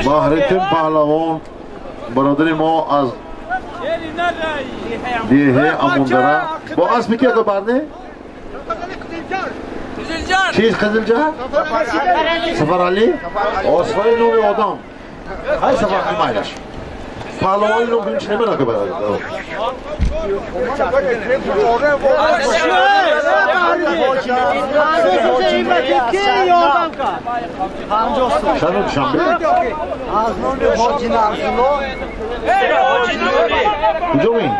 Баҳритдин паҳлавон бародари мо аз деҳе Амундара бо аспи ки яко барне? Чиз Қизилҷар? Сафаралӣ? Сафарали номи одам. Ҳай Сафарали майлаш. Паҳлавони ном кунем чӣ наменака бародар. Шаҳри Душанбе? Куҷо ин?